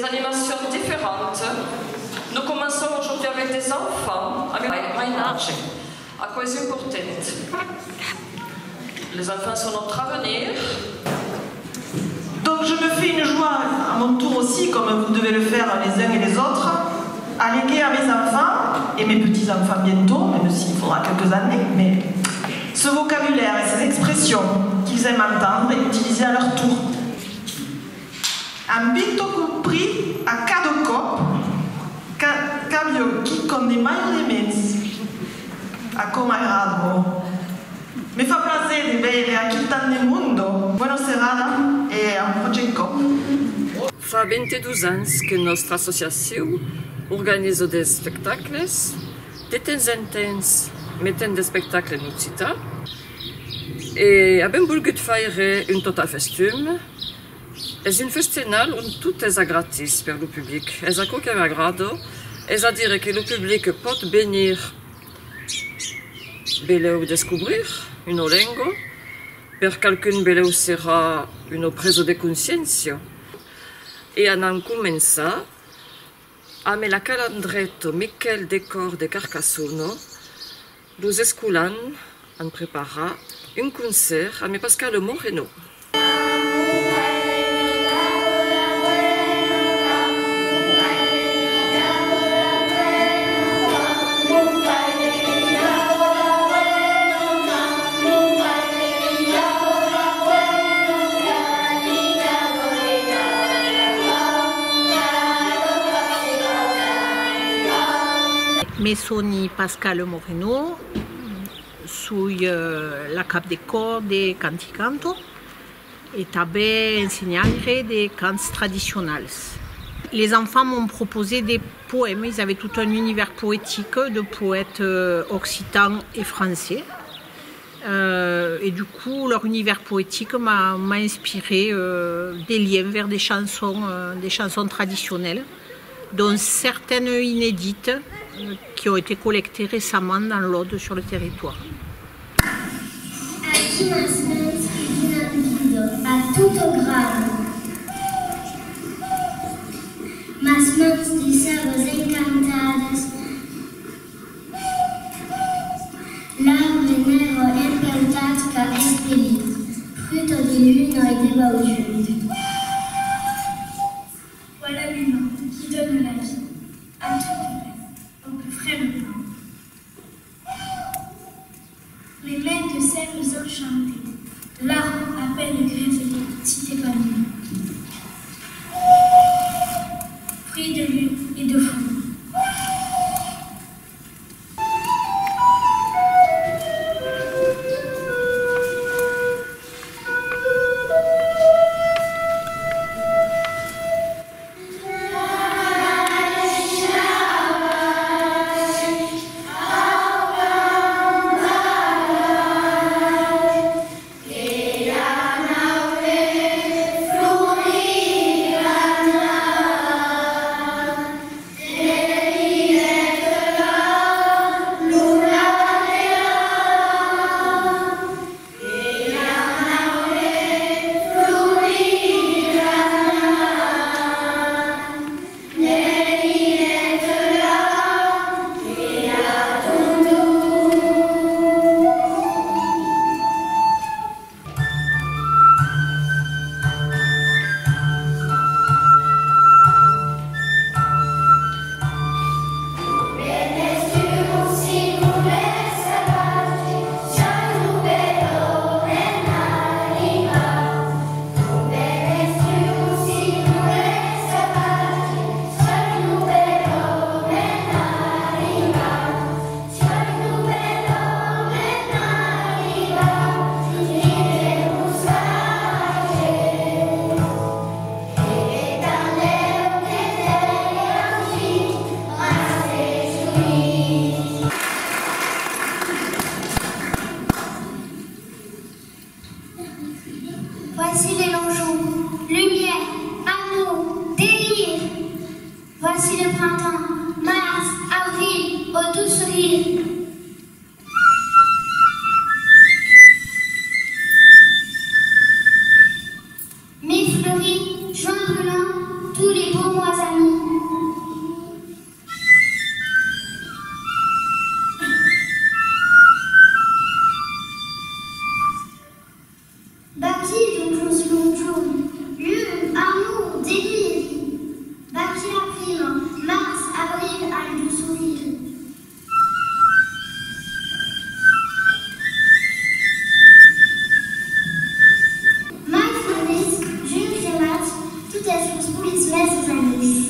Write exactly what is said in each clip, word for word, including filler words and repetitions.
Animacion diferenta. Nos començam aujourd'hui avec des enfants, amb un mainatge. Aquò es important. Les enfants sont notre avenir. Donc je me fais une joie à mon tour aussi, comme vous devez le faire les uns et les autres, à léguer à mes enfants, et mes petits-enfants bientôt, même s'il faudra quelques années, mais ce vocabulaire et ces expressions qu'ils aiment entendre et utiliser à leur tour. An vite compris a cada còp qu'a-, qu'aviá quicòm de mai o de mens. Aquò m'agrada, ò. Me fa plaser de veire aquí tant de monde. Bona serada e a un prochain còp. Fa vint-e-dos ans que nòstra associacion organiza d'espectacles. De temps en temps, metem d'espectacles en occitan. E avèm volgut faire un tot a festum. Es un festenal ont tot es a gratis per lo public. Es aquò que m'agrada, es a dire que lo public pòt venir belèu descobrir una lenga, per qualqu'un belèu serà una presa de consciéncia. E anam començar amb la Calandreta Miquèl Decòr de Carcassona. Los escolans an preparat un concèrt amb Pascal Moreno. Me soni Pascal Moreno, soi, euh, la cap de còr de Canticanto e tanben ensenhaire de cants tradicionals. Les enfants m'ont proposé des poèmes, ils avaient tout un univers poétique de poètes, euh, occitans et français. Euh, et du coup, leur univers poétique m'a, m'a inspiré, euh, des liens vers des chansons, euh, des chansons traditionnelles, dont certaines inédites, euh, qui ont été collectées récemment dans l'Aude sur le territoire. Aquí mas mans que donan vida a tot o gran. Mas mans de sabas encantadas. L'arbre nègre empeutat qu'a espelit, fruta de luna e de baujut. Voilà mes mans qui donnent la vie à tout le reste, au plus frêle plan. Mes mains de sèmes enchantées, l'arbre à peine greffé s'est épanoui. Fruit de lune et de folie. Voici les longs jours, lumière, amour, délire. Voici le printemps, mars, avril, au doux sourire. Mai fleuri, juin brûlant, tous les beaux mois. Pas a mi. Vaquí, donjos, longjunt, lum, amor, deliri. Vaquí la prima, març, abril, al dussorir. Mai, florís, junh, cremat, totes los polits meses amics.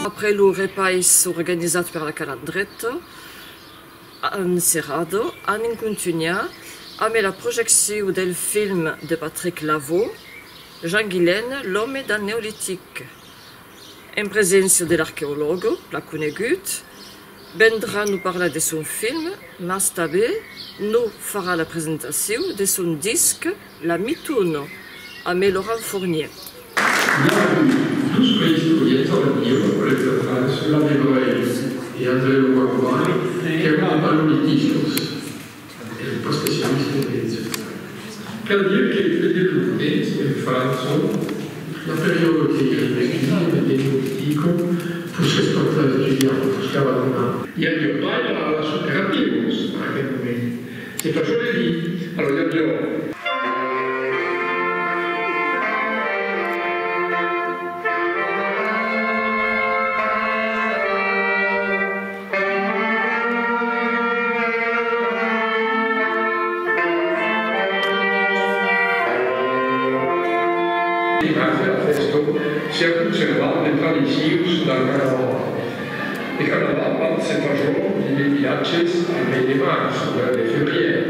Après lo repais organizat per la Calandreta, en serada, anem contunhar amb la projeccion del film de Patrick Lavaux, Jean Guilaine, l'òme del Neolitic. En preséncia de l'arqueològ, plan conegut, vendrà nos parlar de son film, mas tanben nos farà la presentacion de son disc La Mitona, amb Laurent Fournier. N'i a dus preistorians a Badia, Colette Lafrance, Laurent Breuil e André Leroy-Romani, qu'èran paleoliticistas. Èra pas especialista de, de... Cal dire que pendent lo temps, en França, la periòda que i aviá de neolitica foguèt pas plan estudiada, foguèt abandonada. I aviá pas las operativas en aquel moment. Se fasiá de vin. Alòrs i aviá Dimarts de la fèsta siá conservat de tradicions del carnaval. De carnaval, se fasiá dins de vilatges al mes de març o de febrièr.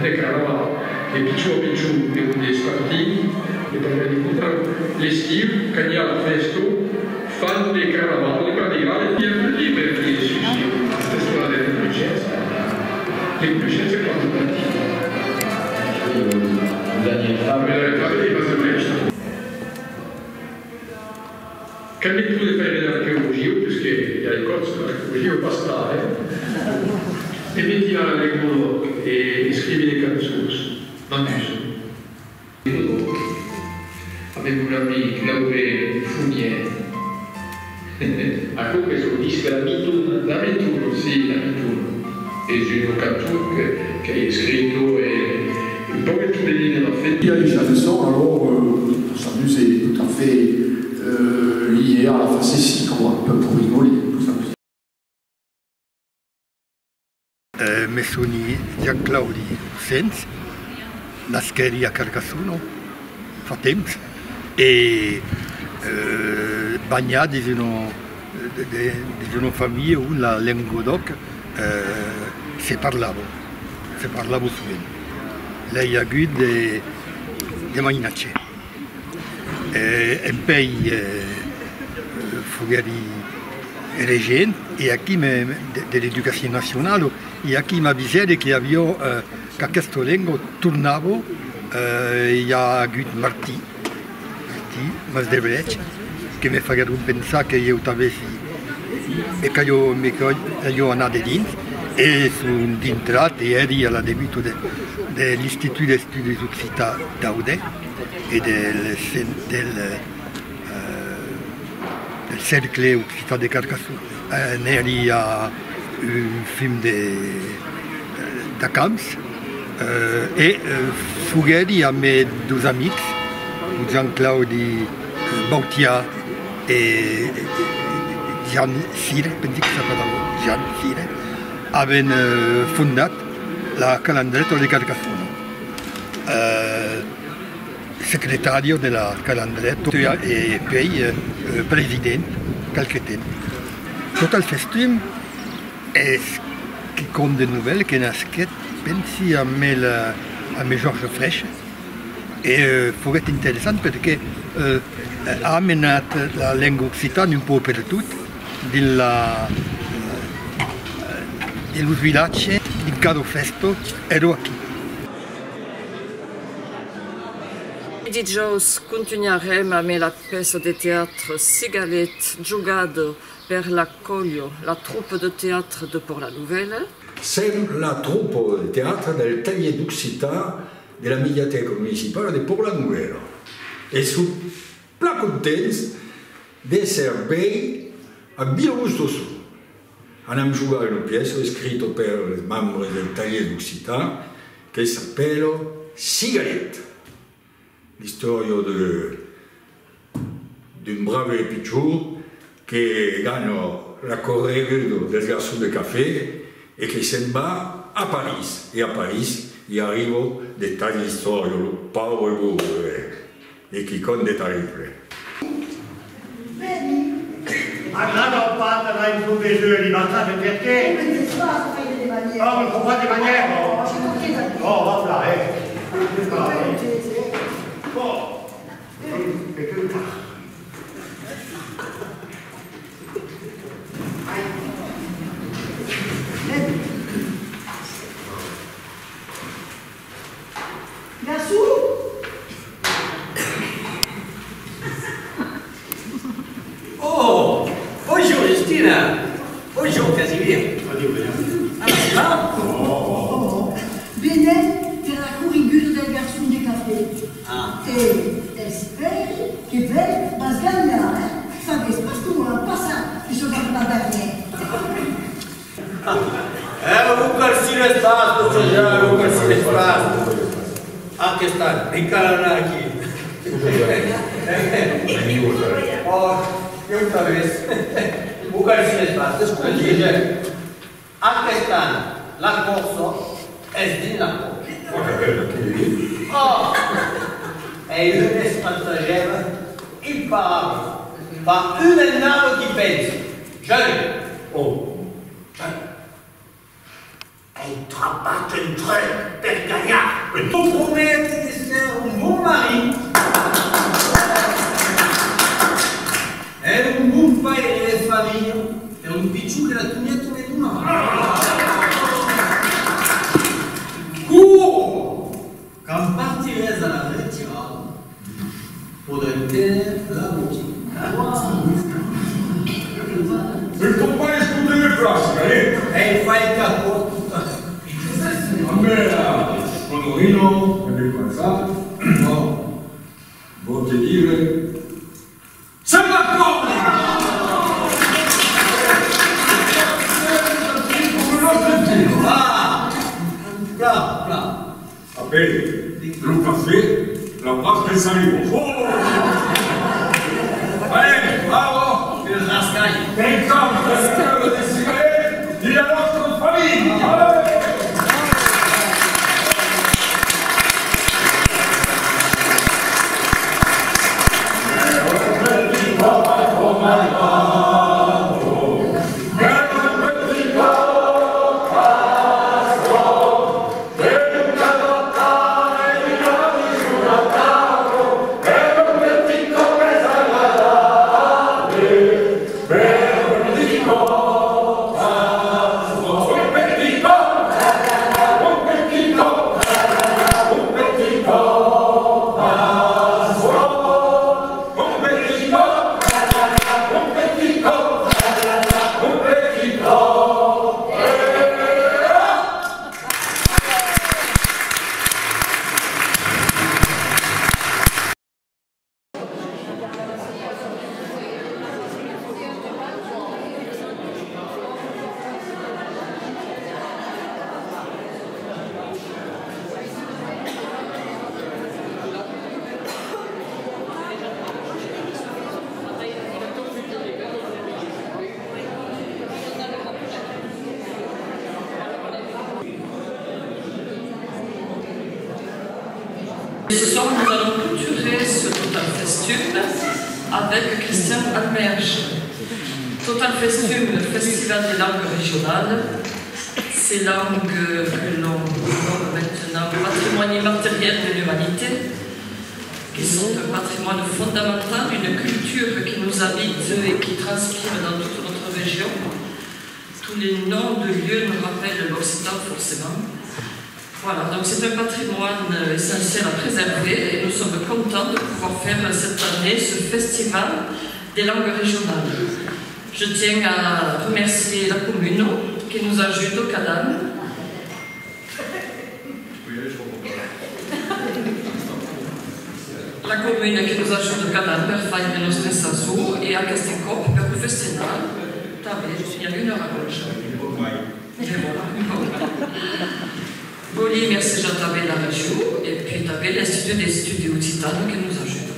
De carnaval. E pichon a pichon, de, de starting, de pas gaire important, l'estiu, quand i a la fèsta, fan de carnaval, de madrigal, e i a un libre qui es sustiu. Aquesta es una de les plusièrs. Les plusièrs, c'est pas le petit. Daniel Fabre. Daniel Fabre, e pas de resto. Qu'aime pro de faire de l'arqueologia, puisque i a de còps que l'arqueologia va pas tard, eh? E me tirar a l'engodòc e escriure de cançons, m'amusa. L'engodòc, avec mon ami Claude Fournier. Aquò qu'es lo disc La Mitona, La Mitona, sí, La Mitona. Es una cançon que, qu'ai escrita e un pauc en tot venir de la festa. I a de chansons, alors, euh, s'amuse tout à fait, euh, lié à la facétie, quoi, un peu pour rigoler, pour s'amuser. Euh, me soni Jean-Claudi Sens, nasquèri a Carcassona, fa temps, e, euh, banhat dins una, de, de, dins una familha ont la lenga d'òc, euh, se parlava, se parlava sovent. L'ai agut de, de mainatge. E, empèi, eh, foguèri regent, e aquí me, me, de, de l'Educacion Nacionala, e aquí m'avisèri que i aviá, eh, qu'aquesta lenga tornava, eh, i a agut Martí, Martí, Mas de Brech, que me faguèron pensar que ieu tanben si, me caliá, me caliá anar dedins, e son dintrat, e èri a la debuta de, de l'Institut d'Estudis Occitans d'Aude, e del cen-, del, eh, del Cercle Occitan de Carcassona. Eh, anèri a un film de, eh, d'Acamps, eh, e, eh, foguèri amb dos amics, Jean-Claudi, eh, Bautiat e, e, e Jean Cire, pensi que s'apelava Jean Cire, avèm, eh, fondat la Calandreta de Carcassona. Eh, Secretària de la Calandreta e puèi, eh, eh, president qualque temps. Tot al festum es quicòm de novèl que nasquèt, pensi, amb el, amb Georges Frêche, e, eh, foguèt interessant perque, eh, a amenat la lenga occitana un pauc pertot dins la, eh, dins los vilatges, dins cada fèsta, èra aquí. Dijòus contunharem amb la pèça de teatre Cigalet, jogada per la còlha, la tropa de teatre de Pòrt la Novèla. Sèm la tropa de teatre del talhièr d'occitan de la mediatèca municipala de Pòrt la Novèla e som plan contents d'èsser uèi a Vilauston. Anam jogar una pièça escrita per los membres del talhièr d'occitan que s'apèla Cigalet. L'istòria de, d'un brave pichon que ganha la correguda dels garçons de cafè e que se'n va a París. E a París i arriba de tals istòrias, lo paure bourg, eh, e quicòm de terrible. Agrada pas d'anar en professor de libertat de perqué? Oh, me fau pas de manièra. Oh, va plan, eh. Bon. Garçon! Oh! Bonjour, Justina! Bonjour, Casimir! Adiu, adiu. Ah, ça va? Venèm per la correguda del garçon de cafè. Ah. E espèri que ben vas ganhar, eh? Sabes pas coma l'an passat que soi arribat darrièr. Eh, vos calcines pas, tot çò, vos calcines pas. Aquest an, me cal anar aquí. Oh, que ho sabes. Vos calcines pas, escolti, eh. Aquest an, la Còrsa es dins la còr. Oh! Ei un estratagèma imparable. Pas un ennaut qu'i pensi. Jai! Oh! Jai! Ai trapat un truc per ganhar! Vos prometi d'èsser un bon marit e un bon paire de familha per un pichon que la Tonieta me donarà. Cor! Quand partiretz a la retirada, podrem téner la botiga. El pòt pas escotar de plaça, eh? Ei, fai qu'aquò tot a... Amb la Honorina, amb el Marçal, bon, vau te dire, sèm d'acòrd! Ah! Plan, plan. Apèi, lo cafè, la part que s'arriba. Oh! Allez, bravo! El rascalh. Encara, de cigaret, dins la nòstra familha! Et ce soir, nous allons clôturer Sud avec Christian Almerge. Total Festum, Festival des langues régionales, ces langues que l'on nomme maintenant patrimoine immatériel de l'humanité, qui sont un patrimoine fondamental, une culture qui nous habite et qui transpire dans toute notre région. Tous les noms de lieux nous rappellent l'occitan, forcément. Voilà, donc c'est un patrimoine, euh, essentiel à préserver et nous sommes contents de pouvoir faire cette année ce festival des langues régionales. Je tiens à remercier la commune qui nous ajuda cada an. La commune qui nous ajuda cada an per faire la nostra sason e aqueste còp per lo festival tanben i a una ragoncha. E voilà. Vòli mercejar tanben la region e puèi tanben l'Institut d'Estudis Occitans que nos ajuda.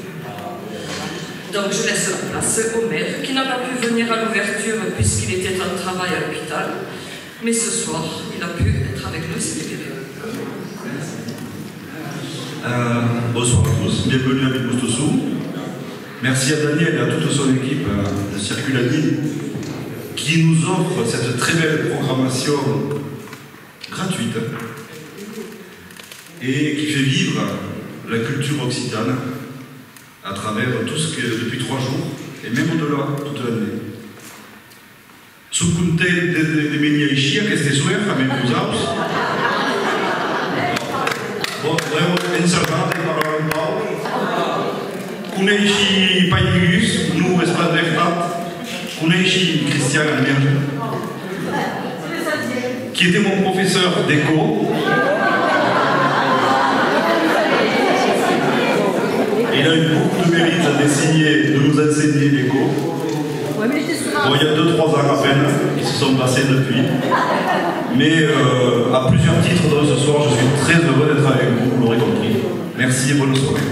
Donc je laisse la place au maire qui n'a pas pu venir à l'ouverture puisqu'il était en travail à l'hôpital, mais ce soir il a pu être avec nous, c'est libéré. Euh, bonsoir à tous, bienvenue à Vilmostossou. Merci à Daniel et à toute son équipe, euh, de Circuladine qui nous offre cette très belle programmation gratuite et qui fait vivre la culture occitane à travers tout ce que, depuis trois jours, et même au-delà, toute l'année. Soi content de, de, de venir aicí, aqueste soèr, amb vosauts. Bon, podèm ensajar de parlar un pauc. Coneishi pas ningú, non, es pas vertat. Coneishi Christian Almerge, qui était mon professeur d'éco. Il a eu beaucoup de mérite d'essayer de nous enseigner l'éco. Bon, il y a deux, trois ans à peine qui se sont passés depuis. Mais, euh, à plusieurs titres, donc, ce soir, je suis très heureux d'être avec vous, vous l'aurez compris. Merci et bonne soirée.